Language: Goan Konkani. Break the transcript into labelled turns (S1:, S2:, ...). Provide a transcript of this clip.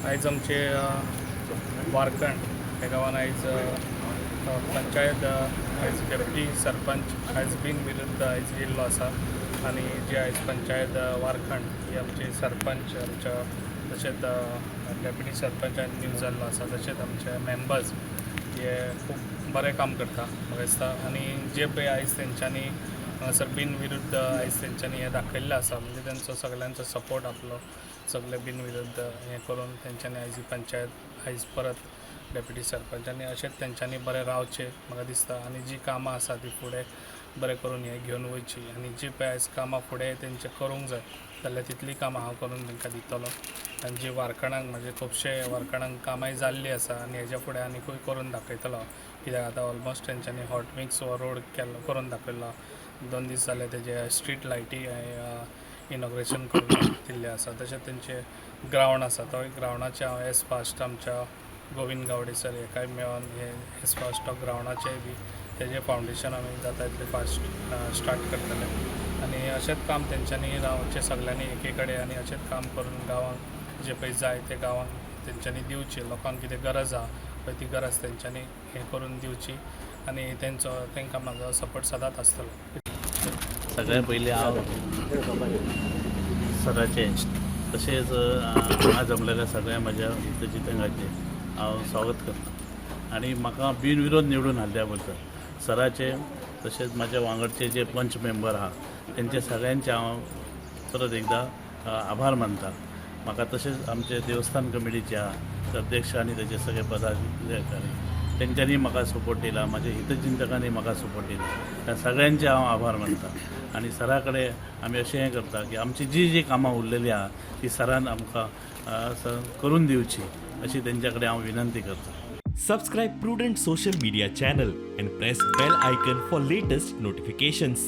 S1: आयज आमचे वारकण ह्या गांवान आयज पंचायत आयज डेप्युटी सरपंच आयज बिन विरुद्ध आयज येयल्लो आसा आनी जे आयज पंचायत वारखंड ही आमचे सरपंच आमच्या तशेंच डेप्युटी सरपंच आनी न्यू जाल्लो आसा. तशेंच आमचे मेंबर्स हे खूब बरें काम करता म्हाका दिसता. आनी जे पळय आयज तेंच्यांनी हांगासर बिनविरुद्ध आयज तेंच्यांनी हें दाखयल्लें आसा, म्हणजे तेंचो सगल्यांचो सपोर्ट आपलो सगळे बिनविरुद्ध हें करून तेंच्यांनी आयज ही पंचायत आयज परत डेप्युटी सरपंच आनी अशेंच तेंच्यांनी बरें रावचें म्हाका दिसता. आनी जी कामां आसा ती फुडें बरें करून हें घेवन वयची आनी जी पळय आयज कामां फुडें तेंचें करूंक जाय जाल्यार तितलीं कामां हांव करून तांकां दितलो. आनी जी वारखंडाक म्हजे खुबशे वारखंडाक कामांय जाल्लीं आसा आनी हेज्या फुडें आनिकूय करून दाखयतलो हांव, कित्याक आतां ऑलमोस्ट तेंच्यांनी हॉट मिक्स हो रोड केल्लो करून दाखयल्लो. 2 दीस जाले तेजे स्ट्रीट लायटी इनॉग्रेशन करून दिल्लें आसा. तशेंच तेंचे ग्रावंड आसा, तो ग्रावंडाचें हांव एज फास्ट आमच्या गोविंद गावडे सर हेकाय मेळोन हे एज फास्ट तो ग्रावंडाचें बी तेजें फावंडेशन आमी जाता तितलें फास्ट स्टार्ट करतले. आनी अशेंच काम तेंच्यांनी रावचें सगल्यांनी एके कडेन आनी अशेंच काम करून गांवांक जें पळय जाय तें गांवांक तेंच्यांनी दिवचें. लोकांक कितें गरज आहा पळय ती गरज तेंच्यांनी हें करून दिवची आनी तेंचो तेंकां म्हाजो सपोर्ट सदांच आसतलो.
S2: सगळ्यात पयलीं हांव सराचें तशेंच हांगा जमलेल्या सगळ्या म्हज्या हितचिंतकांचें हांव स्वागत करता आनी म्हाका बिनविरोध निवडून हाडल्या बद्दल सराचें तशेंच म्हाज्या वांगडचे जे पंच मेंबर आहा तेंचे सगळ्यांचे हांव परत एकदां आभार मानता. म्हाका तशेंच आमचे देवस्थान कमिटीचे आहा अध्यक्ष आनी तेजे सगळे पदाधिकारी तेंच्यांनी म्हाका सपोर्ट दिला, म्हाज्या हितचिंतकांनी म्हाका सपोर्ट दिला, त्या सगळ्यांचे हांव आभार मानता. आनी सरा कडेन आमी अशें हें करता की आमची जी जी कामां उरलेली आहा ती सरान आमकां करून दिवची अशी तेंच्या कडेन हांव विनंती करता.
S3: Subscribe Prudent Social Media channel and press bell icon for latest notifications.